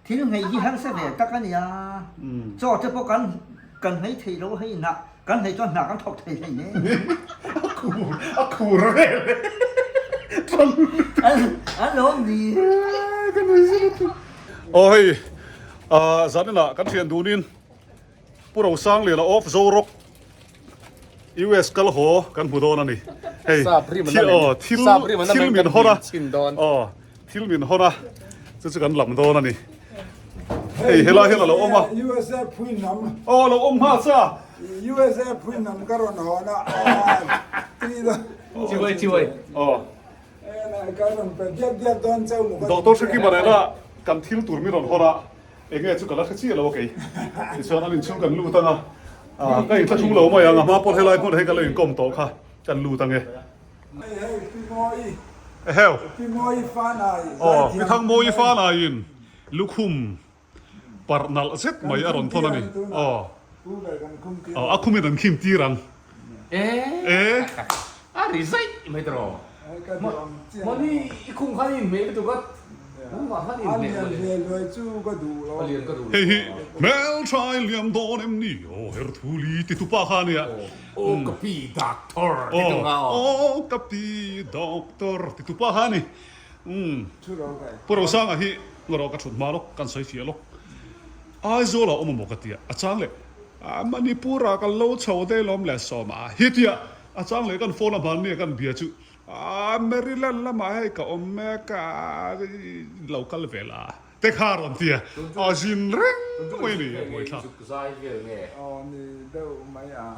Thil nghei hi harsa ve tak a nia. Chaw te pawh kan kan nghei thei lo hei hnah kan nghei chuan hnah kan thawk thei hlei ne. A khur a khur vel e. Tang lutuk. An lo awm ni. Ka nui zet lutuk. Aw hei zaninah kan thian dunin Pu Rosangliana of Zorok US kal haw kan hmu dawn a ni. Hei thil aw thil thil min hawn a aw thil min hawn a chu chu kan lam dawn a ni. Hei helai hian a lo awm a. USA phui nam. Aw a lo awm nghal cha. USA phui nam ka rawn hawn a ti da. Chiwai chiwai. Aw. Ka rawn pe diak diak dawn chau mu. Doctor Hrekima nena kan thil tur min rawn hawn a. Enge chu ka la hre chiah lo a kei. Tichuan an inchhung kan lut ang a, ka inthla thung lo mai ang a, hma pawh helai hmun hei ka lo inkawm tawh kha kan lut ang e. Eheu. Aw, Pi Thangmawi Fanaiin lukhum parh nalh zet mai a rawn thawn a ni. Aw, aw a khumin an khim tir ang. E, a ri zaih mai ta rawh. Mahni i khum khan i inhmeh lutuk a, nangmah khan i inhmeh mawle. A lian ka duh lo. Hei hi hmeltha i liam dawn em ni? Aw Herthuli ti tupa kha a nia. Aw ka pi doctor ti tu kha aw. Aw ka pi doctor ti tupa kha a ni. Pu Rosanga hi ngarawh ka thut hma lawk, kan sawi fiah lawk. Aizawl ah awm amaw ka tia, a chang leh Manipur ah kan lo chho daih lawm le sawma hi tia a chang leh kan phone a hman nia kan bia chu Maryland lamah hei ka awm mek a lo kal ve la te kha a rawn tia a zin reng mai ni a buai thlak.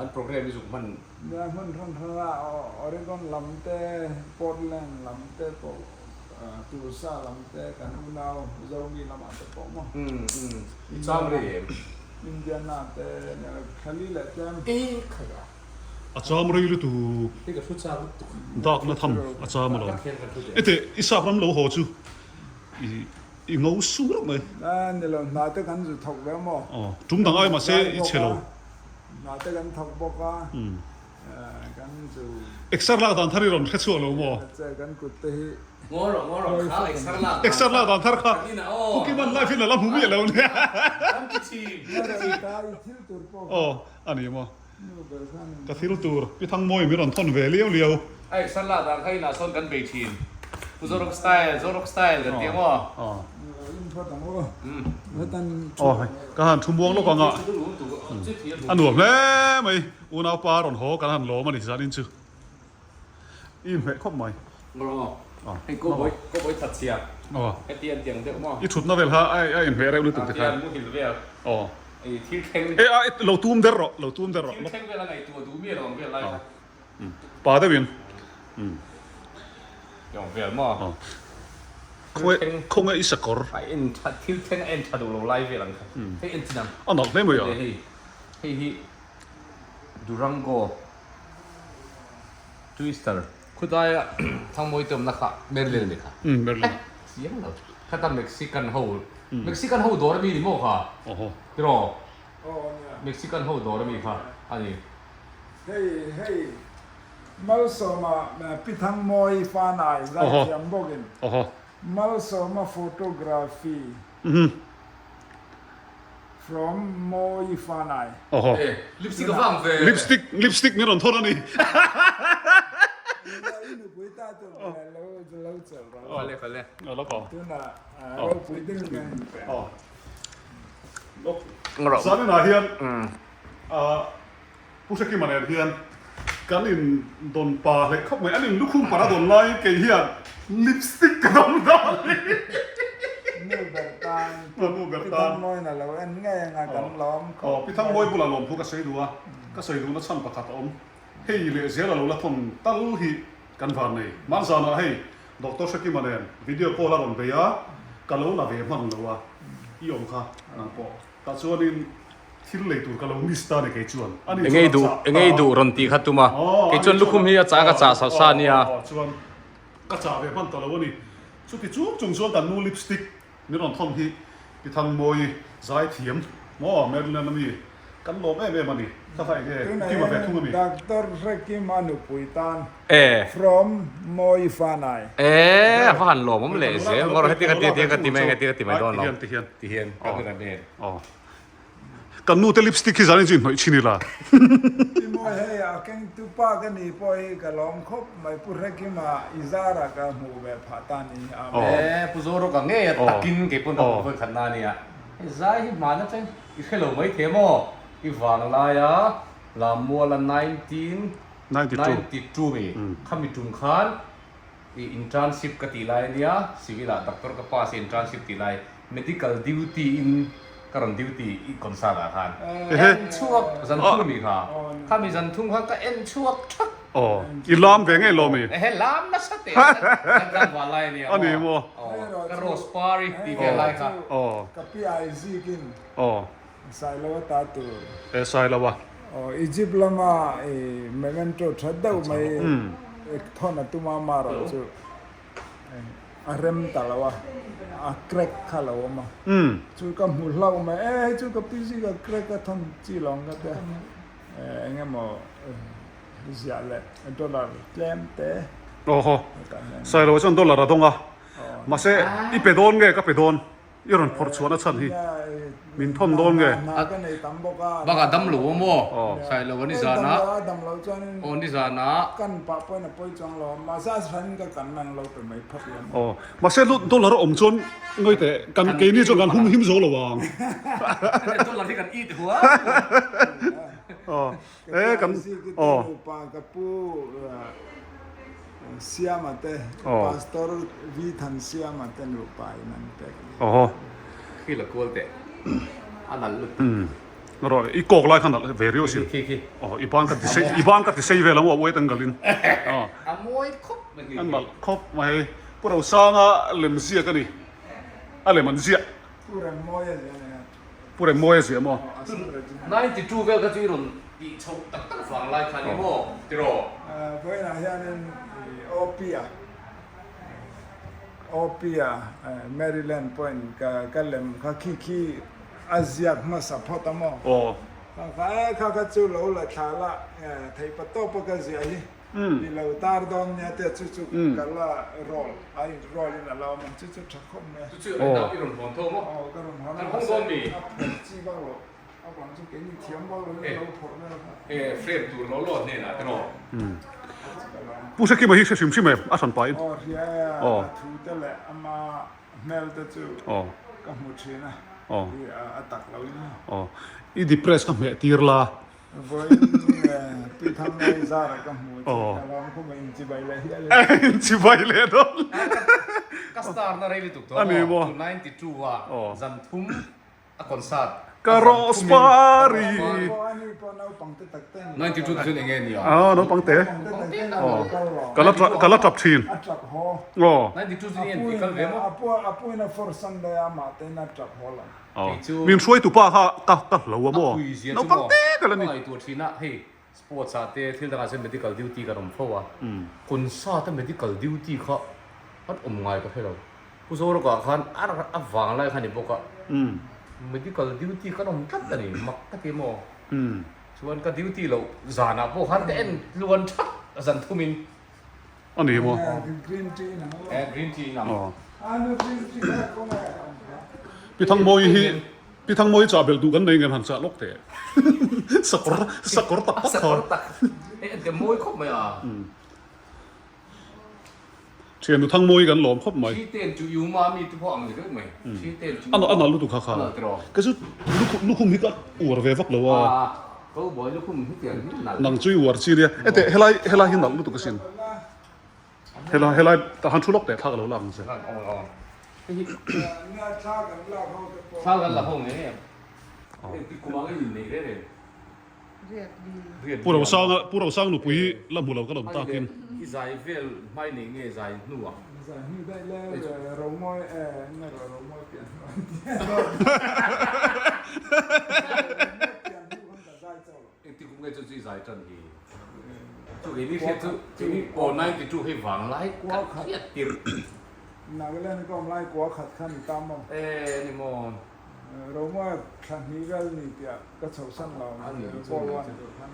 An program hi zuk hman. Nia hmun hran hran a Oregon lam te Portland lam te pawh Tulsa lam te kan unau Zomi lamah te pawh maw. Umm umm i cham rei em? Indiana te Khali leh tlem. E khai a. A cham rei lutuk. Hei ka thu chak lutuk. Dakna tham a cham alawm. Ete i sap ram lo haw chu i i ngo sur mai. A ni lo hna te kan zu thawk ve maw. Aw tum dang ai mahse i chhe lo. Hna te kan thawk bawk a kan chu. Exer lak dan thar i rawn hre chhuak lo maw? Che kan kut te hi. Ngaw rawh ngaw rawh kha exer lak dan. Exer lak dan thar kha Pukiman life in a la hmu miah lo nia. Kan ti thin. I thil tur pawh. Aw a ni maw. Ka thil tur Pi Thangmawi min rawn thawn ve liau liau. A exer lak dan kha inah sawn kan bei thin. Pu Zorok style, Zorok style kan ti ang aw. Aw hei ka han thu muang lawk ang a, a nuam hle mai unaupa rawn haw kan han lawm a ni zanin chu i inhmeh khawp mai. Hei cowboy cowboy that chhia heti an tiang deuh maw. I thutna vel kha a inhmeh reuh lutuk tikhan. Tian muhil vel. Aw. I thil thleng. E a lo tum der rawh lo tum der rawh. Thil thleng vel a ngaihtuah duh miah lo ang vel lai kha. Pa deuhin. Yong vel maw? Khawnge i sakawr? A en tha thil thleng a en tha duh lo lai vel ang kha. Hei en chin ang. A nalh hle mai a. Hei hei hi Durango Twister khutaia Thangmawi te awmna kha Merlin a ni kha. Merlin. Chiang lo. Khata Mexican ho Mexican ho dawr ami ni maw kha? Tiraw? Mexican ho dawr ami kha a ni. Hei hei Malsawma Pi Thangmawi Fanai zaithiam bawkin Malsawma photography from Mawi Fanai. E lipstick a vang ve. Lipstick lipstick min rawn thawn a ni. I nupui ta tur lo lo chelh rawh. Fale fale. Tunah ropui deuhin a inpe. Zaninah hian Pu Hrekima nen hian kan in dawn pa hleh khawp mai. An in lukhum par a dawn laiin kei hian lipstick ka dawn dawn ni. Nu ber tan. Nu ber tan. Pi Thangmawiin a lo en ngei anga kan lawm khawp mai. Aw, Pi Thangmawi bulah lawmthu ka sawi duh a, ka sawi duhna chhan pakhat a awm. Hei leh zel a lo la thawn tal hi kan van nei. Hmanzanah hei Doctor Hrekima nen video call a rawn bei a, ka lo la ve hman lo a, i awm kha nang pawh. Tah chuanin thil lei tur ka lo miss ta ni kei chuan. Ani chuan a chah ta. Engei duh rawn tih kha tum a. Kei chuan lukhum hi a chah ka chah sa sa nia. Chuan ka chah ve hman ta lo a ni. Chuti chung chung chuan kan nu lipstick min rawn thawn hi Pi Thangmawi zai thiam maw Maryland ami Kan lawm em em a ni. Ka hla eng nge? Kima ve thung a mi? Doctor Hrekima nupui tan from Mawi Fanai. E, a va han lawm awm leh zel ngawr heti ka ti ti ka ti mai nge ti ka ti mai dawn lo. Ti hian ti hian ka ti kan en. Aw. Kan nu te lipstick hi zan in chu inhnawih thin ila. Pi Mawi hei a keng tu pa ka ni pawh hi ka lawm khawp mai Pu Hrekima i zara ka hmuh ve phah ta ni hi Amen. E, Pu Zorawka ngei a takin kei pawn ka hmuh vawi khat na ania. Hei zai hi hman atang I hre lo mai thei maw? I vanglaia Lammuala 1992 mi khami tum khan i internship ka tih lai ania, civil ah doctor ka pass a internship tih lai medical duty in ka rawn duty i concert ah khan en chhuak zan thum mi kha, khami zan thum khan ka en chhuak thak. Aw, i lam ve ngei lo mi? Ehe, lam nasa teh a, kan tlangval lai ania maw? A ni maw? Aw, ka rose par i tih vel lai kha. Aw. Ka pi zikin. Aw. Sailoa ta tur. E Sailoa. Aw, Egypt lama i memento tha deuh mai thawn a tum a amarawh chu a rem ta lo a, a crack kha lo awm a. Chu ka hmu hlauh mai, e hei chu ka pi zika crack a thawn chi lo ang ka tia, eng emaw ziah leh dollar tlem te. Aw haw, Sailoa chuan dollar a dawng a, mahse i pe dawn nge ka pe dawn? I rawn phawrh chhuahna chhan hi min thawn dawn nge? Bakah dam lo a maw? Sailo a nizan a. Aw nizan a. Aw mahse dollar a awm chuan ngawi teh kan keini chuan kan hum him zo lo ang. Dollar hi kan it huai. Aw e kan aw. Siama te, Pastor Vi Than Siama te nupa in an pek a ni. Awhaw. Khi la kual teh. A nalh lutuk. Rawh i kawk lai kha nalh ve riau sin. Khi khi. Aw i ban ka ti sei i ban ka ti sei vel ang aw wait angle in. Aw. A mawi khawp mai khi. A nalh khawp mai. Pu Rosanga lem ziak a ni. A lem an ziah. Pu Remmawia ziah a ni a. Pu Remmawia ziah maw? 92 vel kha chu i rawn tih chhoh tak tak vang lai kha ni maw tiraw? Vawiinah hianin OP-a OP-a Maryland pawhin ka lem kha khi khi a ziak hmasa phawt a maw? Kha kha e kha kha chu lo la thla la theihpa tawpa ka ziah hi. I lo tar dawn nia te chu chu ka la roll a in roll in a lo awm ang chu chu tha khawp mai a. Chu chu i rawn hawn tho maw? Aw ka rawn hawn a Kan hawng dawn mi? A phawrh chi vak lo a vang chu keini thiam vak lo in a lo phawrh vel kha. E frame tur lo lo hnenah te raw. Pu Hrekima hi hre hrim hrim em a hran pahin. Aw hria e a thu te leh ama hmel te chu ka hmu thin a i a tak lo in. Aw i depress ka hmeh tir la. Vawiin Pi Thangnai zara ka hmu chu ka lawm khum a inchibai leh hial in. Inchibai leh dawn. Ka star na rei lutuk tawh maw? 92 a zan thum a concert. Ka rose pari. 92 te chuan enge nia? Aw naupang te. Ka la ka la tap thin. A tap haw. Aw. 92 chu enge ni kal ve maw? A puin a for Sunday a mah te in a tap haw lo. Min hruaitu pa kha ka ka hlo a maw? Naupang te ka la ni. Ka ngaihtuah thin a, hei sports ah te thil dangah chuan medical duty kan awm fo a, concert a medical duty kha an awm ngai ka hre lo. Pu Zorawkah khan a vang lai kha ni bawk a, medical duty kan awm tlat a ni, mak ka ti maw? Chuan ka duty loh zanah pawh khan ka en tluan that zan thumin. A ni maw? Green tea in ang. Eh green tea in ang. Pi Thangmawi hi Pi Thangmawi chah belh duh kan nei ngem han chah lawk teh. Sakawr sakawr tak tak kha. Sakawr tak. Eh ente mawi khawp mai a. Thiannu Thangmawi kan lawm khawp mai. Thi ten chu i uma mi te pawh ang lek lek mai. Thi ten chu. A nalh lutuk kha kha. A nalh tiraw. Kei chu lukhum hi ka uar ve vak lo a. Cowboy lukhum hi tiang hi nalh. Nang chu i uar chi nia. Ete helai helai hi nalh lutuk asin. Helai helai tah han thu lawk teh thla ka lo lak ang che. Thla kan la ho ngei ngei ang. Engti kum ang in nei reng reng. Pu Rosanga Pu Rosang nupui hi la hmu lo ka lawm takin. I zai vel hmai nei nge zai hnu ah. Zai hnu daih le Romawi nge Romawi pian hnu an ti. Engti kum nge chu chu i zai tan hi? Chu keini hriat chu keini aw 92 hei vang lai ka hriat tirh. Nagaland ka awm lai kua khat kha ni ta maw? E ni maw. Romawia thla hnih vel ni tih ka chhohsan lo ang ball one tur khan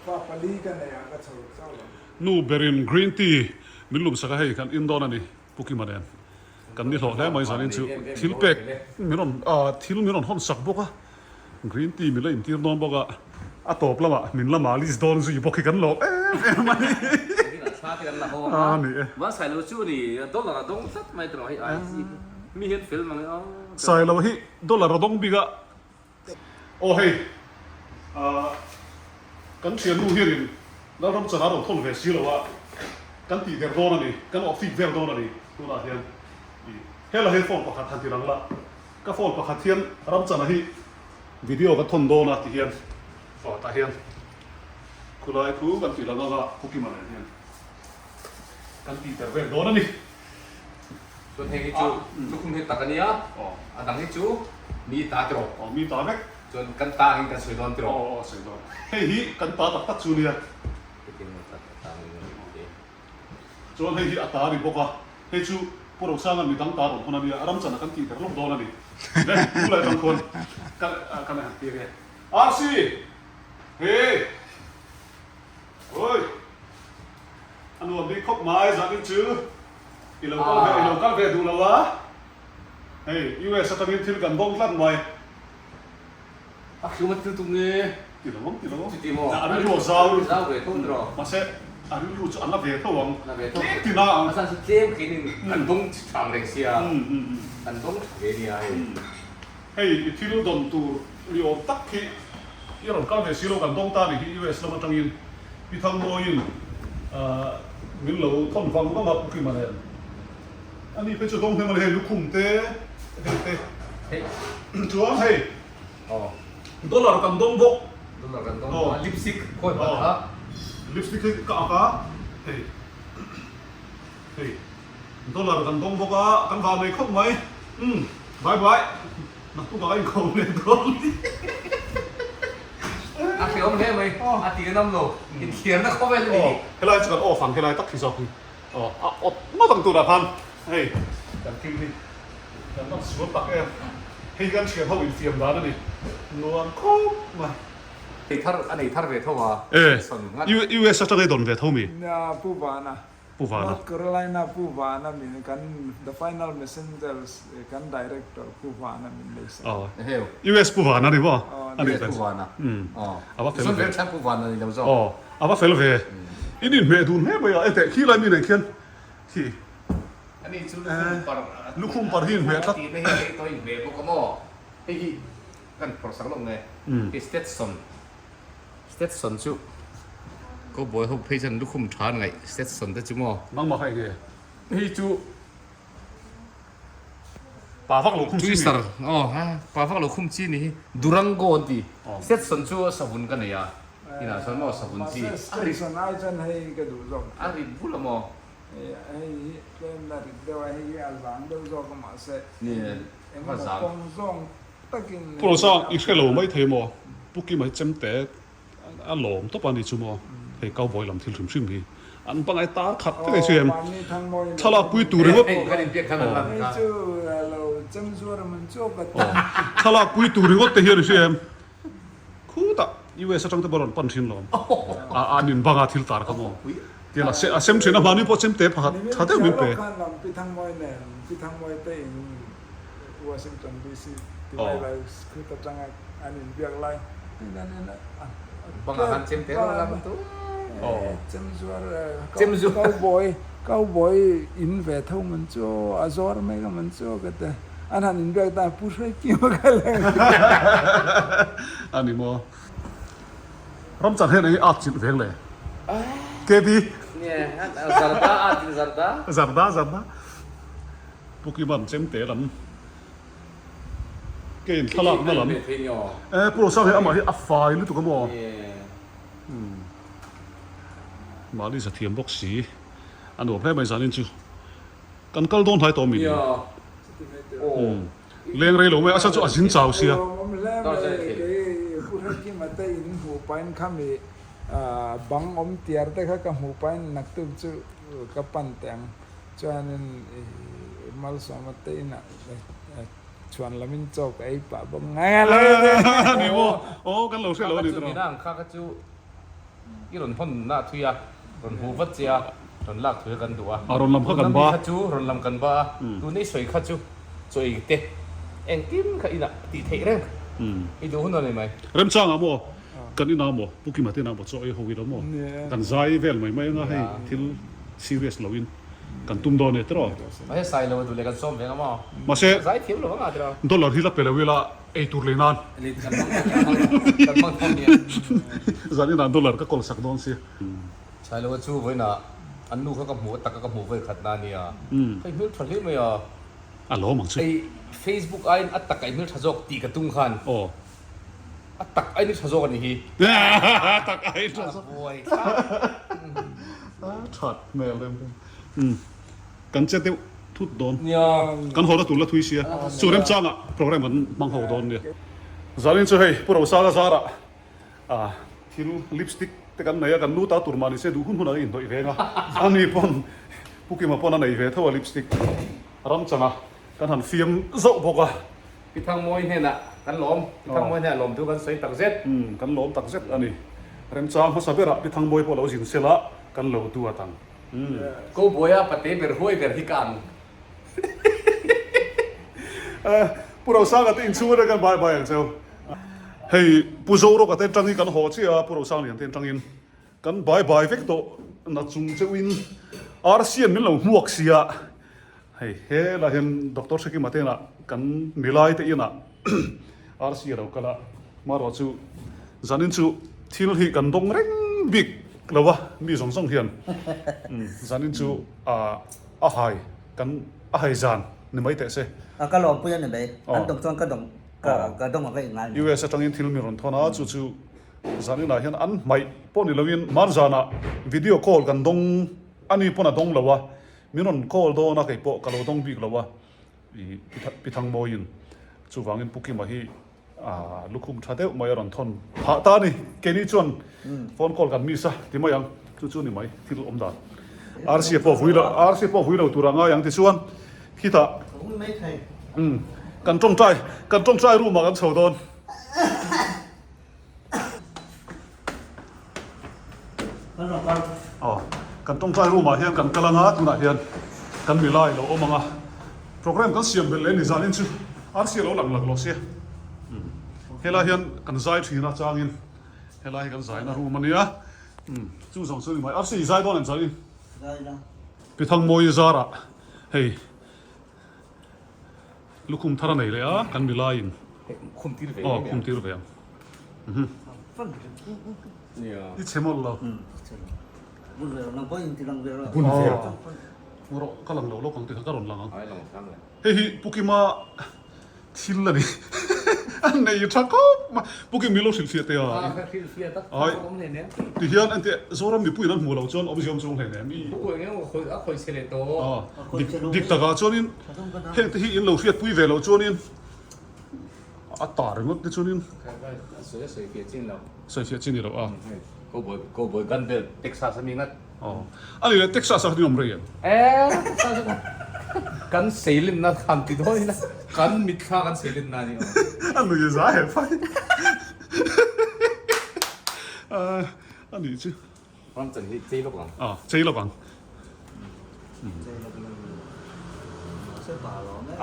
fa pali ka nei a ka chho chauh lo. Nu berin green tea min lum sak a hei kan in dawn a ni Pu Kima nen kan ni hlawh hle mai zanin chu thil pek min rawn thil min rawn hawn sak bawk a green tea min la intir dawn bawk a a tawp lamah min la malis dawn zui bawk hi kan lawm em em a ni. A ni e. Sailo hi dollar a dawng bik a. Aw hei ah kan thiannu hianin Lalram chana rawn thawn ve si lo a, kan tih der dawn a ni, kan awh fik vel dawn a ni tunah hian ih helai hian phone pakhat han ti lang la, ka phone pakhat hian Ramchana hi video ka thawn dawn a ti hian aw tah hian khulai khu kan tih lang anga Pu Kima nen hian kan tih der vel dawn a ni. Chuan heng hi chu lukhum hi tak a nia, a dang hi chu mi ta tiraw. Aw mi ta vek. Chuan kan ta angin kan sawi dawn tiraw. Aw aw sawi dawn. Hei hi kan ta tak tak chu nia. Hetiang maw ta ta angin a ni e. Chuan hei hi a ta a ni bawk a, hei chu Pu Rosanga mi dang ta rawn hawn a nia, a ramchana kan tih der lawk dawn a ni. Le, Pu Lai tang khuan ka kan han tir e. RC! He! Oi! A nuam bik khawp mai zanin chu. I lo kal ve, i lo kal ve duh lo a, hei US atangin thil kan dawng tlat mai. A khium a thil tum nge? Ti lo ang, ti lo ang. Chuti maw? A rilru a zau. A zau ve tho tiraw? Mahse a rilru chu a na ve tho ang. A na ve tho. Tlem tina ang. A chhan chu tlem khenin kan dawng chhang reng sia, kan dawng tha ve nia hei. Hei i thil dawn tur ni awm tak hi i rawn kal ve si lo kan dawng ta nih hi US lam atangin Pi Thangmawiin min lo thawn vang vang a Pu Kima nen ani phei chu dawng hnem a ni hei lukhum te hei te chuan hei dollar kan dawng bawk dollar kan dawng bawk a lipstick khawi hman kha lipstick hi ka ak a hei Hei dollar kan dawng bawk a, kan vah mai khawp mai. Umm bye bye, naktuk ah ka inkhawm leh dawn. A hreawm hle mai, a ti a nam lo, inthiarna khawvel a ni hi. Aw helai chu kan off ang, helai tak hi zawk hi aw a awt ngawt ang turah khan hei kan thil hi kan rawn sual tak em, hei hi kan thian ho infiam dan a ni, nuam khawp mai. Nei thar a nei thar ve tho a, E US atanga i dawn ve tho mi? Nia Pu Vana. Pu Vana. North Carolina Pu Vana min kan The Final Messengers kan director Pu Vana min nei sak. Aw. US Pu Vana ni maw? Aw A nih US Pu Vana. Aw. A va fel ve. Sawn Pu Vana ni lo zawk. Aw. A va fel ve. In inhmeh dun hle mai a, enteh khi lai mi nen khian khi. Ani chu lukhum par. Lukhum par hi inhmeh tlat. Tihna hi hei tawh inhmeh bawk a maw? Hei hi kan phawrh sak lawk nge? Hei Stetson. Stetson chu Cowboy ho phei chuan lukhum tha an ngaih Stetson te chu maw? Nangmah kha enge? Hei chu Pa vak lo khum chi ni. Twister aw ha pa vak lo khum chi ni hi Durango an ti. Stetson chu savun ka nei a inah chuan maw savun chi. Mahse Stetson ai chuan hei ka duh zawk. A rit bul a maw? Hei hi tlem la rit deuh a hei hi a zang deuh zawk a mahse engemaw kawng zawng Pu Rosa, i hre lo mai thei maw? Pu Kima hi chemte a lawm tawp a ni chu maw? Hei cowboy lam thil hrim hrim hi an pangai tar khat vek ei chu em? Thlalak pui tur ringawt Thlalak pui tur ringawt te hian i hria em? Khutah US atang te pawh rawn pan thin lawm. A an in banga thil tar kha maw? Tiang a sem thin a, mahni pawh chemte pakhat tha deuh min pe. Washington DC ti lai lai khut atanga an inbiak lai Bangah khan chem te rawh la tu. Chem zuar cowboy cowboy in ve tho man chu a zuar mai ka man chu ka ti an han inbiak ta pu hruai kim a kal ang. Ani maw. Ramchang hian eng at chilh veng le. KB. Zarda at chilh zarda. Zarda zarda. Pu Kiman chemte lam ke in thlalak na lam e Pu Rosang hi amah hi a fai lutuk a maw mahni zathiam bawk si a nuam hle mai zanin chu kan kal dawn hlai tawh mi ni leng rei lo mai a chhan chu a zin chau sia. Pu Hrekima te in hmuh pahin khami bang awm tiar te kha ka hmuh pahin naktuk chu ka pan teh ang. Chuanin i malsawma te inah. Chhuan lamin chaw ka ei pah bawk ngai a lo ni maw? Aw kan lo hre lo a ni tawh. Nina ang kha kha chu i rawn hawn na thui a, rawn hmuh vat che a, rawn lak thui a kan duh a. A rawn lam kha kan ba. Kha chu rawn lam kan ba a, tuna i sawi kha chu chaw ei te engtin kha inah tih theih reng i duh hun a ni mai. Remchangah maw kan inah maw Pu Kima te inah maw chaw ei ho ila maw kan zai vel mai mai anga hei thil serious loin Kan tum dawn e tiraw? Mahse sai lo a duh leh kan sawm veng a maw? Mahse Zai thiam lo anga tiraw? Dollar hi la pe lo ila ei tur lei nan. Kan hmang kan hmang thawm nia. Zan inah dollar ka kawl sak dawn sia. Sai lo a chu vawiinah an nu kha ka hmuh a taka ka hmuh vawi khat na nia. Ka i hmel tha hle mai a. A lawm ang chu. Ei Facebook aiin a taka i hmel tha zawk tih ka tum khan. Aw. A tak aiin i tha zawk a nih hi. A tak aiin tha zawk. A buai thlak. A that hmel em em. Umm kan che deuh thut dawn. Nia. Kan haw na tur la thui sia. Chu remchangah program kan hmang ho dawn nia. Zanin chu hei Pu Rosanga zarah ah thil lipstick te kan nei a, kan nu ta tur mah ni se duh hun hunah a inhnawih veng a. Ani pawn Pu Kima pawn a nei ve tho a lipstick. Ramchanga kan han fiam zauh bawk a. Pi Thangmawi hnenah kan lawm. Pi Thangmawi hnenah lawm thu kan sawi tak zet. Umm, kan lawm tak zet a ni. Remchang hmasa berah Pi Thangmawi pawh lo zin sela kan lo duat ang. Umm. Ko buaia pate ber huai ber hi ka ang. Pu Rosanga te inchhung atang kan bai bai ang cheu. Hei Pu Zorawka te atangin kan haw chiah a, Pu Rosanglian te atangin kan bai bai vek tawh na chung cheuhin Arsian min lo hmuak sia. Hei helai hian Doctor Hrekima te inah kan milai te inah RC a lo kal a, hmarawh chu zanin chu thil hi kan dawng reng bik lo a, mi zawng zawng hian zanin chu a hai kan a hai zan ni mai teh se. A ka lawmpui a ni mai, an dawng chuan ka dawng ka dawng a ka inngai mai. US atangin thil mi rawn thawn a, chu chu zaninah hian an hmaih pawh ni loin hmanzanah video call kan dawng a ni pawn a dawng lo a, Min rawn call dawn a, kei pawh ka lo dawng bik lo a, i Pi Thangmawiin chuvangin Pu Kima hi lukhum tha deuh mai a rawn thawn phah ta a ni. Keini chuan phone call kan miss a ti mai ang, chu chu ni mai thil awm dan. Rca pawh vui lo, Rca pawh vui lo tur a ngai ang tichuan khitah kan tawngtai, kan tawngtai room ah kan chho dawn. Aw, kan tawngtai room ah hian kan kal anga tunah hian kan milai lo awm anga program kan siam belh leh ni zanin chu RC a lo lang lak lo sia helai hian kan zai thin a changin helai hi kan zaina room ania chu zawng chu ni mai RC i zai dawn em zanin Pi Thangmawi zarah hei Lukhum thar a nei leh a, kan milaiin. Khum tir ve Aw, khum tir ve ang. I chhe mawlh lo. Bun ve nang pawh in ti lang ve rawh. Bun ve. Mu rawh, ka lang lo lawk ang tih kha ka rawn lang ang. Hei hi Pu Kima thil a ni. A nei tha khawp mai. Pu Kim min lo hrilhfiah teh a. Hrilhfiah tak tak a awm hleinem. Ti hian engtiah Zoram mipuiin an hmuh loh chuan awmzia awm chuang hleinem. Pu eng emaw a khawi chhe leh tawh. Dik dik takah chuanin heng te hi in lo hriatpui ve loh chuanin a ta ringawt te chuanin sawi a sawi fiah chin lo. Sawi fiah chin ni lo a. Cowboy cowboy gun vel Texas a mi ngat. Aw a ni le Texas a khan in awm rei em? E Texas a kan seilinna khan ti dawn ila kan mitthla kan seilinna a ni aw. A nui za he phai a nih chu. Ram chan hi chei lawk ang. Aw chei lawk ang.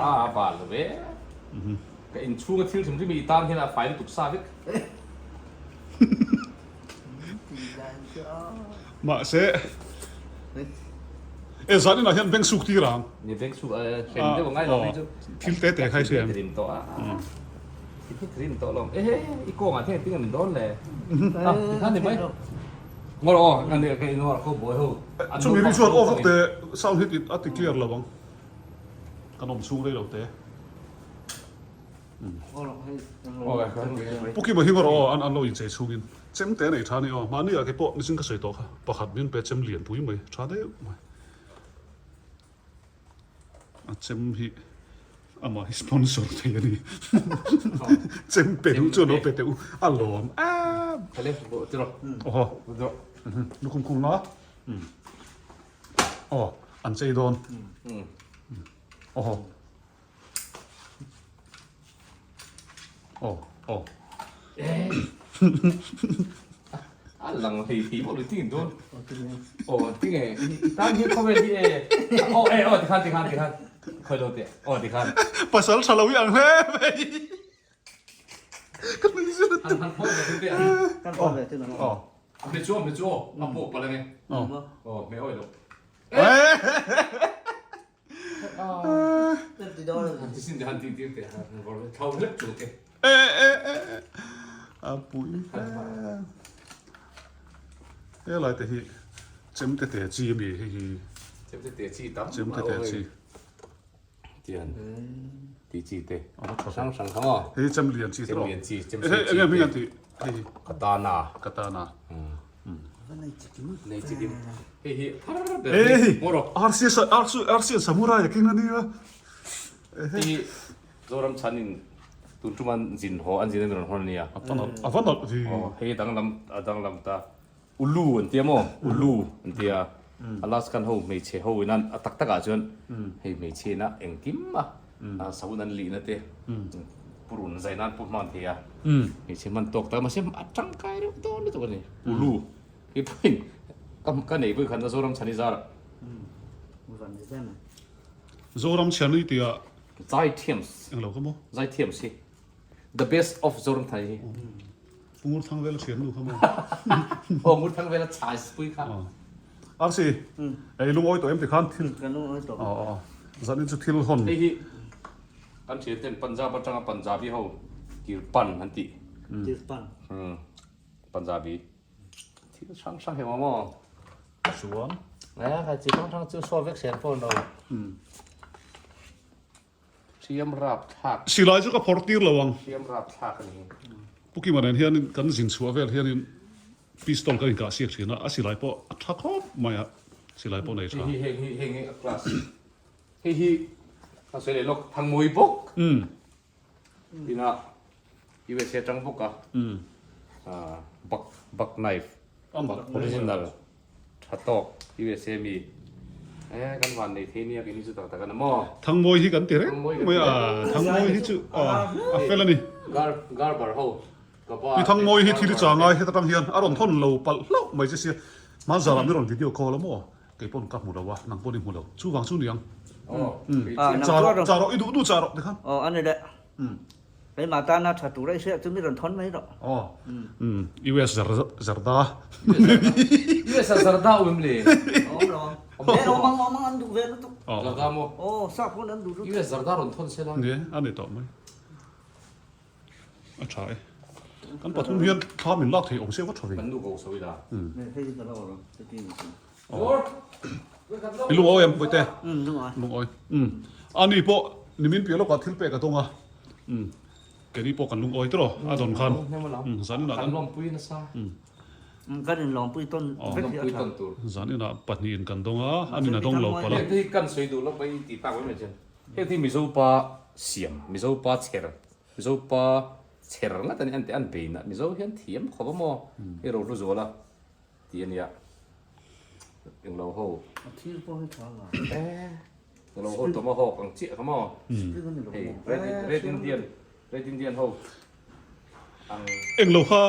A a bal lo ve. Ka inchhunga thil hrim hrim hi i tan hian a fai lutuk sa vek. Mahse e zan inah hian beng suk tir ang. Ni beng suk hrem deuh angai lo hei chu. Thil te te kha i hria em? Rim tawh a. Thil rim tawh lo. Ehe i kawngah hian engtin nge min dawn le? A tikhan ni mai. Ngawr aw an ni ka ingawr kho buai ho. Chumi ri chuan aw vak te sound hi a ti clear lo ang. Kan awm chhung rei lo te. Pu Kima hi ngawr aw an an lo inchei chhungin chem te nei tha ni aw mahni ah keipawh nichin ka sawi tawh kha pakhat min pe chem lian pui mai tha deuh mai a chem hi amah hi sponsor thei a ni chem pe duh chuan lo pe teh u a lawm em aw lukhum khum la aw an chei dawn aw. Aw aw. A lang hlei thei pawh lui ting dawn. Aw tinge i tan hian khawvel hi e. Aw e aw tikhan tikhan tikhan khawi lo teh aw tikhan. Pasal tha lo hi ang hle mai. Ka nui zet. Han han pawh ve teh. Kan pawh ve teh ang. Aw. A hme chu a hme chu aw a pawh palh ange. Aw. Aw hme awi lo. A pui he lai te hi chemte te chi a mi hei hi chemte te chi tam chemte te chi tian ti chi te hrang hrang kha maw hei chem lian chi chem lian chi chem sei chi enge hming an tih hei hi katana katana nei chi kim hei hi hei RC RC RC samurai a king ania hei hi Zoram chhanin tun tum an zin haw an zin an rawn hawn ania a va nalh vi hei danglam a danglam ta Ulu an tia maw Ulu an tia Alaskan ho hmeichhe ho in a tak tak ah chuan hei hmeichhe ina engkim a sahun an lihna te purun zai nan pawh hman thei a hmeichhe hman tawk tak mahse a tangkai reuh dawn lutuk a ni Ulu hi pawhin ka nei pawh khan Zoram chhani zar Zoram chhani tia Zai thiam englo kha maw Zai thiam si The best of Zoram chhani hi. Pu Ngurthangvela thian nu kha maw? Aw Ngurthangvela chai pui kha. RC, ei lungawi tawh em ti khan thil. Ka lungawi tawh. Aw aw. Zanin chu thil hawn. Hei hi kan thian ten Punjab atanga Punjabi ho Kirpan an tih. Kirpan. Umm Punjabi. Thil hrang hrang hi maw? Chuan. Ngai a kai chi hrang hrang chu saw vek sen pawh no. Hriam rap thlak. Silai chu ka phawrh tir lo ang. Hriam rap thlak a ni. Pu Kima nen hianin kan zin chhuah vel hianin pistol kan inkah siak thin a, a silai pawh a tha khawp mai a, silai pawh nei tha. Hei hi heng hi heng hi a class. Hei hi ka sawi leh lawk Thangmawi bawk. Tina USA atang bawk a. Buck buck knife. Original. Tha tawk USA mi e kan van nei thei nia keini chu tak tak a na maw. Thangmawi hi kan ti reng mai a, Thangmawi hi chu a fel a ni. Gar Garber ho ka pa. Pi Thangmawi hi thil i changai heta tang hian a rawn thawn lo palh hlauh mai che sia. Hmanzar ah mi rawn video call a maw? Kei pawn ka hmu lo a, nang pawn i hmu lo. Chuvang chu niang. Chah rawh, chah rawh, i duh duh chah rawh tikhan. Aw a ni le. Keimah tana tha tur a i hriat chu mi rawn thawn mai rawh. Aw US Zarda. US ah Zarda awm em le? Awm lo ang. E awm ang awm ang an duh ve lutuk. Zarda maw? Aw sap hun an duh lutuk. US Zarda rawn thawn se la. Ni e, a ni tawh mai. A tha e. Kan pathum hian thla min lak thei awm se va tha ve. Kan nu ko sawi la. Hei hi ka lo awm te ti ni. I lungawi em Bawihte? Lungawi. Ani pawh nimin piah lawkah thil pek a dawng a. Keini pawh kan lungawi tiraw a dawn khan. Zaninah kan lawmpui nasa. Kan inlawmpui tawn vek hi a tha. Zaninah pahnihin kan dawng a, anin a dawng lo palh a. Heng te hi kan sawi duh lawk mai tih tak mai mai chuan. Heng te hi Mizo pa siam, Mizo pa chher, Mizo pa chher ngat a ni an ti an bei nah Mizo hian thiam khawp a maw hei Rohlu zuala tih a nia englo ho A thil pawh hi tha nga. Englo ho tomahawk ang chiah kha maw hei red red Indian red Indian ho ang. Englo kha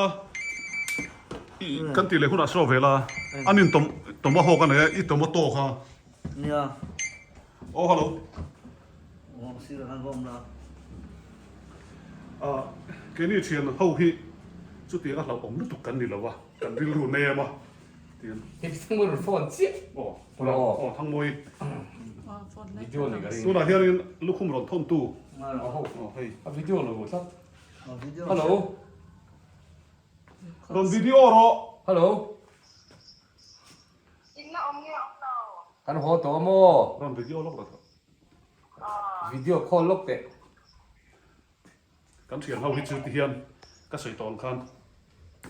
i kan tih leh hunah saw ve la anin tom tomahawk a nei a i tomato kha. Nia. Aw hello. Aw sir han va awm la. Ah keini thian ho hi chutiang a hlauhawm lutuk kan ni lo a. Kan rilru nem a tiin. Hei Thangmawi rawn phone chiah. Aw aw Thangmawi. Video ni ka ring. Tunah hianin lukhum rawn thawn tu. Aw hei. A video lo hmu tlat. Hello. Rawn video rawh. Hello. Inna awm nge awm lo. Kan haw tawh a maw? Rawn video lawk rawh. Video call lawk teh. Kan thian ho hi chu ti hian ka sawi tawh ang khan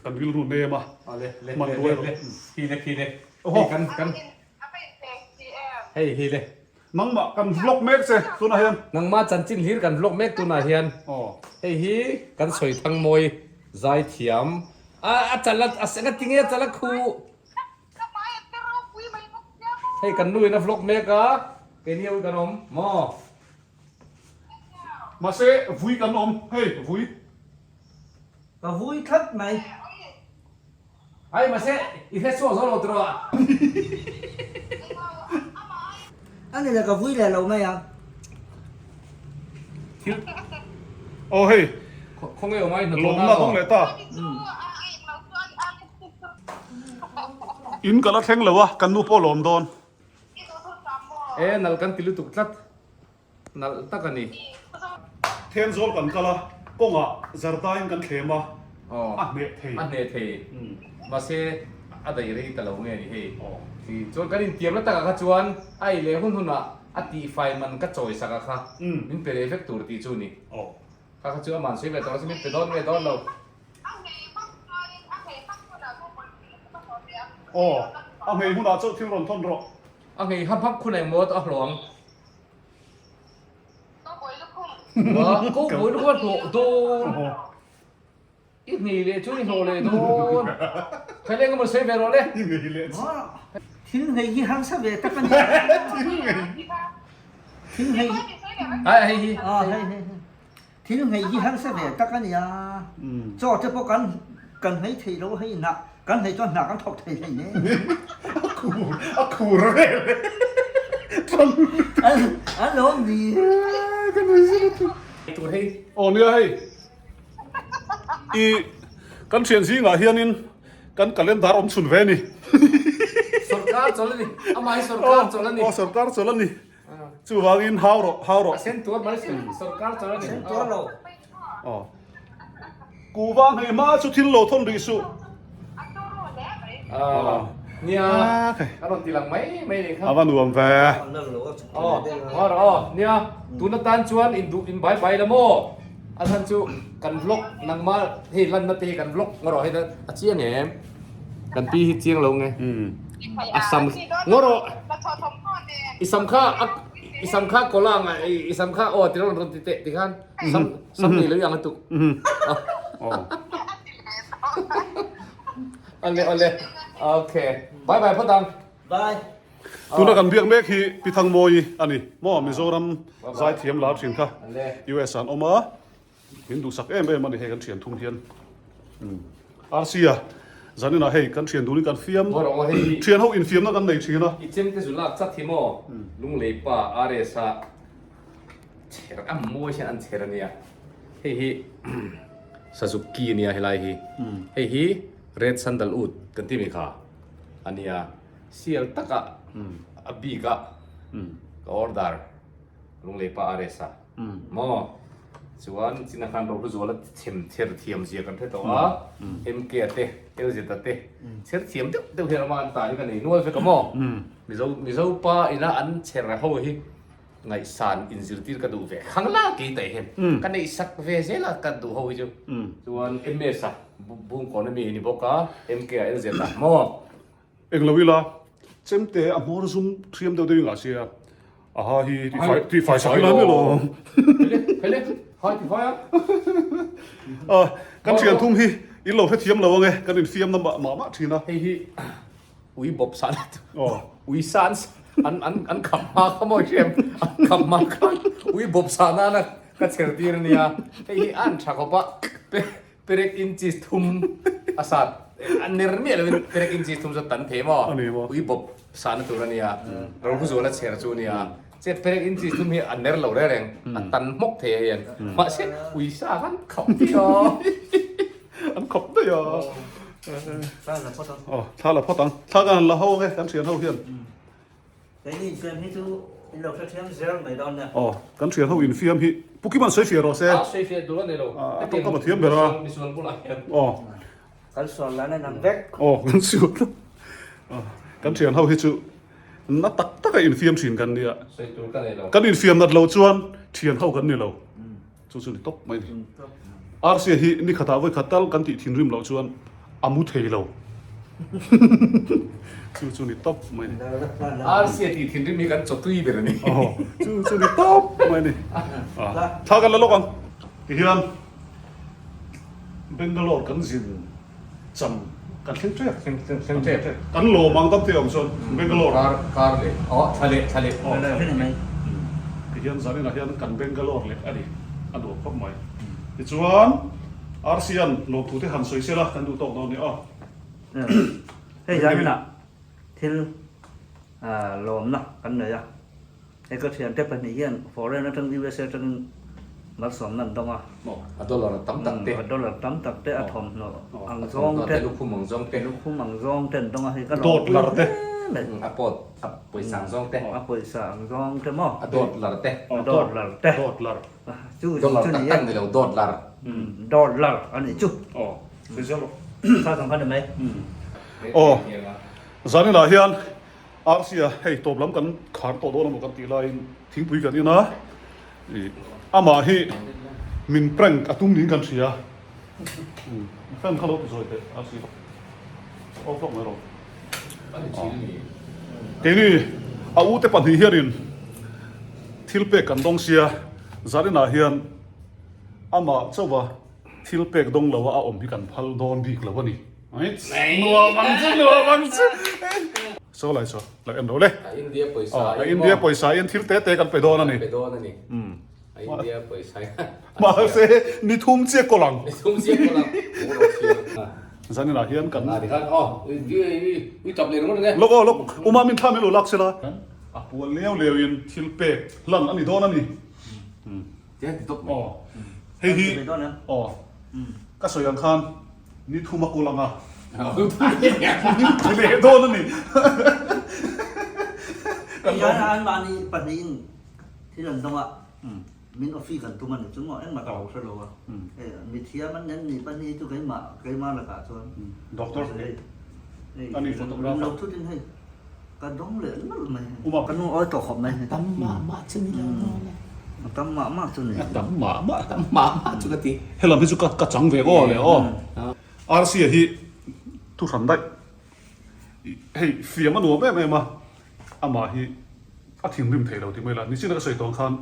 kan rilru nem a, hman ruai rawh. Hei hi le. Nangmah kan vlog mek che tunah hian. Nangmah chanchin hlir kan vlog mek tunah hian. Hei hi kan sawi thang mawi zai thiam. A chal a seng a tinge a chal a khu. Hei kan nu in a vlog mek a, keini ho hi kan awm maw? Mahse vui kan awm hei vui. Ka vui tlat mai. Ai mahse i hre chhuak zo lo tiraw a. A ni le ka vui leh lo mai a. Thil. Aw hei. Khawnge awm a i hnathawhna Lawmna dawng leh ta. In ka la thleng lo a, kan nu pawh lawm dawn. E nal kan ti lutuk tlat. Nalh tak a ni. Thenzawl kan kal a, kawngah zardaiin kan thlem a, a hneh thei. A hneh thei. Mahse, a daih rei ta lo nge ni hei. Chuan kan intiamna takah kha chuan a ei leh hun hunah a tihfai man ka chawi sak a kha min pe leh vek tur tih chu ni. Kha kha chu aman sawi ve tawh se min pe dawn nge dawn lo. Aw, a nghei hunah chauh thil rawn thawn rawh. A nghei hap hap khun engmaw a hlawh ang. Ko buai lukhum a hlawh dawn. I nghei leh chu i hlawh leh dawn. Khaile engemaw sawi ve rawh le. I nghei leh chu. Thil nghei hi harsa ve tak a ni. Thil nghei. Thil nghei. Ai hei hi. Ah hei hei. Thil nghei hi harsa ve tak a nia. Chaw te pawh kan kan nghei thei lo hei hnah kan nghei chuan hnah kan thawk thei hlei ne. A khur a khur vel e. An an lo awm ni. Ka nui zet a chu. Tur hei. Aw nia hei. I kan thian zingah hianin kan calendar awm chhun ve a ni. Sorkar chawl a ni. Amah hi sorkar chawl a ni. Aw sorkar chawl a ni. Chuvangin hau rawh, hau rawh. A sen tuar mai si, sorkar chawl a ni. A sen tuar lo. Aw. Kuhva hmei hma chu thil lo thawn rih suh. Aw. Nia, a rawn ti lang mai mai nih kha. A va nuam ve. Aw, ngaw rawh aw. Nia, tun atan chuan induh in bai bai la maw? A chhan chu kan vlog nangmah hei lanna te hi kan vlog ngaw rawh hei a chiang em? Kan pi hi chiang lo nge. A sam ngaw rawh. I sam kha a i sam kha kawla ang a i sam kha aw ti rawn rawn ti teh ti khan sam sam nei lo i ang a tuk. Awle awle okay bye bye phawt ang. Bye. Tuna kan biak mek hi Pi Thangmawi a ni maw Mizoram zaithiam lar thin kha US ah an awm a. Min duhsak em em a ni hei kan thian thum hian RC a zaninah hei kan thian dunin kan fiam thian ho infiamna kan nei thin a. I chemte zu lak chat hi maw Lunglei pa RS a chher a mawi hian an chher a nia hei hi Suzuki a nia helai hi hei hi Red Sandalwood kan ti mai kha a nia sial taka a bik a ka order Lunglei pa RS a. Maw? Chuan china khan Rohlu Zuala chhem chher thiam zia kan hre tawh a, MK a te, LZ a te chher thiam deuh deuh hian ama an ta hi ka nei nual vek a maw? Mizo Mizo pa ina an chher ho hi ngaihsan inzirtir ka duh ve khang la kei taih hian ka neih sak ve zel a ka duh ho hi chu. Chuan MS a Bungkawn ami ni bawk a, MK a LZ a maw? Eng lo ila, chemte a hmawr zum thiam deuh deuh i ngah sia, aha hi tihfai tihfai sak ila mai lo. Hele, hele, hai tihfai a. A, kan thian thum hi in lo hrethiam lo ange, kan infiam na mah mah mah thin a. Hei hi ui bawp san a, ui san an an an kham hma kha maw hriam, an kham hma khan ui bawp san nana ka chher tir ania, hei hi an tha khawp a, Perek inches thum a sat a ner miah lovin perek inches thum chu a tan thei maw? A ni maw? Ui bawp sahna tur a nia, rohlu zuala chher chu a nia. Che perek inches thum hi a ner lo reng reng, a tan hmawk thei a hian. Mahse ui sa khan khap daih a. An khap daih a. Thla la phawt ang. Aw, thla la phawt ang. Thla kan han la ho ang e, kan thian ho hian. Keini infiam hi chu in lo hrethiam zel mai dawn nia. Aw, kan thian ho infiam hi Pu Kiman sawi fiah rawh se. A sawi fiah tur a ni lo. A tawngkam a thiam ber a. Misual bulah hian. Aw. Kan sual lan a nang vek. Aw, kan sual. Kan thian ho hi chu na tak taka infiam thin kan nia. Sawi tur ka nei lo. Kan infiam nat lo chuan thian ho kan ni lo. Chu chu ni tawp mai ni. Rsa hi ni khatah vawi khat tal kan tih thinrim loh chuan a mu thei lo. Chu chu ni tawp mai ni. Rsa tih thinrim hi kan chawtui ber a ni. Aw, chu chu ni tawp mai ni. Thla kan la lawk ang. Tihian Bangalore kan zin cham kan thleng tep. Thleng tep. Kan lawm ang dam te awm chuan Bangalore. Kar kar leh aw thla leh thla leh. Aw tihian zaninah hian kan Bangalore leh a ni a nuam khawp mai. Tichuan. Rc-a'n lawmthu te han sawi sela kan duh tawk dawn nia aw. Hei zaninah thil lawmna kan nei a, hei ka thiante pahnih hian foreign atang USA atangin malsawmna an dawng a. A dollar tam tak te. A dollar tam tak te, a thawmhnaw ang zawng te. Lukhum ang zawng te. Lukhum ang zawng te an dawng a, hei ka lawmpui hle mai. A pawt a pawisa ang zawng te. A pawisa ang zawng te maw. A dawt lar te. A dawt lar te. Dawt lar. Chu Dollar chu tak ni tak e. ni lo dawt lar. Dawt lar a nih chu. Aw, sawi zel rawh. Kha kan kha ni mai. Aw, zaninah hian RC-a hei tawp lam kan khar tawh dawn emaw kan tih laiin thingpui kan in a, ih amah hi min prank a tum niin kan hria. Fan kha lo ti zawi teh RC. Off lawk mai rawh. Keini a ute pahnih hianin thil pek kan dawng sia, Zarinah hian amah chauha thil pek dawng loa a awm hi kan phal dawn bik lo a ni. Nuam ang chu, nuam ang chu. Saw lai saw, la en ro le. A India pawisa A India pawisa in thil te te kan pe dawn a ni. Pe dawn a ni. A India pawisa Mahse ni thum chiah kawl ang. Ni thum chiah kawl ang. Zaninah hian kan. Ah tikhan aw ui tap leh ringawt ange. Lawk aw lawk uma min thla min lo lak sela. A pual leu leu in thil pek hlan a ni dawn a ni. Tiang ti tawp mai. Aw hei hi aw ka sawi ang khan ni thum a kawl ang a. Min ti leh dawn a ni. Kan lawm. Anmahni pahnihin thil an dawng a. Min offi kan tum a ni chu maw engmah ka lo hre lo a, hei mithiam an nen ni pahnih chu keimah keimah lakah chuan Doctor hei hei ani photographer min lo thut in hei ka dawng leh nawlh mai hei Uma ka nu awi tawh khawp mai hei tam mah mah chu ni lo maw le a tam mah mah chu ni a tam mah mah tam mah mah chu ka ti helam hi chu ka ka chang ve aw le aw RC-a hi thu hran daih hei fiam a nuam em em a amah hi a thinrim thei lo ti mai la, nichina ka sawi tawh ang khan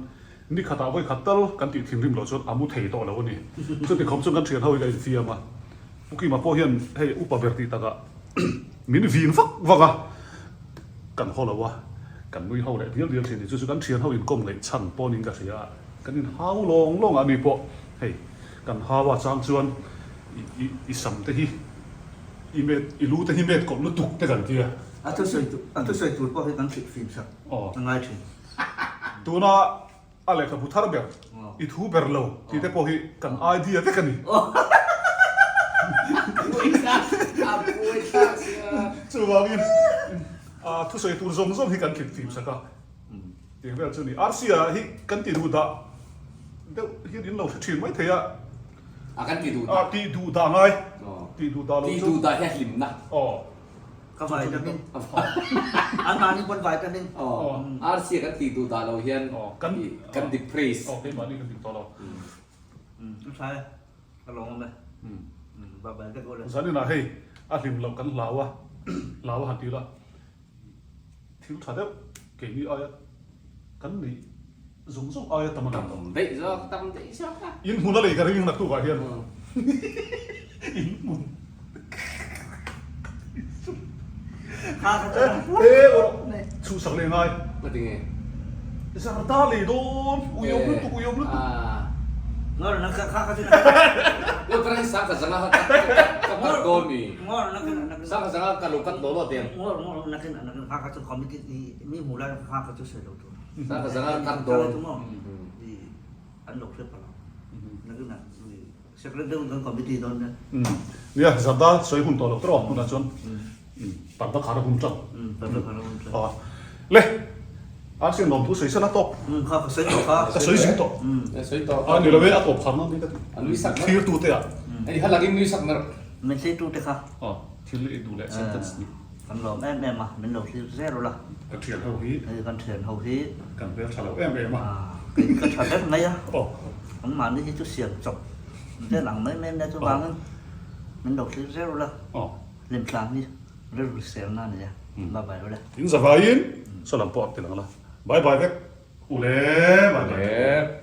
ni khatah vawi khat tal kan tih thinrim loh chuan a mu thei tawh lo a ni. Chuti khawp chuan kan thian ho hi ka infiam a, Pu Kima pawh hian hei upa ber tih takah min vin vak vak a, kan haw lo a, kan nui ho leh dial dial thin ni. Chu chu kan thian ho inkawm ngaih chhan pawhin ka hria a, kan inhau lawng lawng a, ani pawh hei kan hau a chang chuan i i sam te hi i met i lu te hi met kawlh lutuk te kan tia. A thusawi tur a thusawi tur pawh hi kan hrih fim sak a ngai thin. Tuna a lehkhabu thar ber i thu ber lo tih te pawh hi kan idea vek a ni. Chuvangin a thusawi tur zawng zawng hi kan hrih fim sak a. Tiang vel chu ni. RC-a hi kan ti duh dah deuh hian in lo hre thin mai thei a. A kan ti duh dah. A ti duh dah ngai. Ti duh dah lo chu. Ti duh dah hi a hlimna. Aw. Ka vitamin. An mahni pawn vitamin. Aw. RC-a kan ti duh dah lo hian kan depress. Aw keimahni kan dik tawh lo. A tha e. Ka lawm awm e. Bye bye vek aw le. Zaninah hei a hlim loh kan hlau a. Hlau a han ti la. Thil tha deuh keini aia kan neih zawng zawng aia tam a ni. Tam daih zawk, tam daih zawk a. In hmun a lei ka ring naktuk ah hian. In hmun. E rawh chhuhsak leh ngai. Ka ti nge? Zarda lei dawn, uiawm lutuk, uiawm lutuk. Ngawr na ka kha ka chu. Ngawr ka hi sang ka zanga ka ka kat dawn ni. Ngawr na ka na Sang ka zanga ka lo kat lo lo teng. Ngawr ngawr na ka na kha ka chu committee mi hmu lai kha ka chu sawi lo tur. Sang ka zanga kat dawn. An lo hre palo. Na ka na Secretary deuh kan committee dawn nia. Nia, Zarda sawi hun tawh lo tawh hunah chuan parda khar a hun tang. Parda khar a hun tang. Aw. Le, Arsian lawmthu sawi sela tawp. Kha ka sawi tawh kha. Ka sawi zing tawh. Ka sawi tawh. A ni lo e, a tawp khar nan ka ti. A nui sak Thlir tu te ah. Hei ha lakin nui sak mer. Min thlir tu te kha. Aw, thil i duh leh sentence ni. Kan lawm em em a, min lo thlir zel ula. Kan thian ho hi. Hei kan thian ho hi. Kan hmel tha lo em em a. Kei ka tha vek mai a. Aw. An mahni hi chu siam chawp vel ang mai mai nia chuvangin min lo thlir zel ula. Aw. Hlimthlang hi rilru selna a ni a. Bye bye ule. In zavaiin saw lam pawh a ti lang la. Bye bye vek. Ule bye bye. Ule.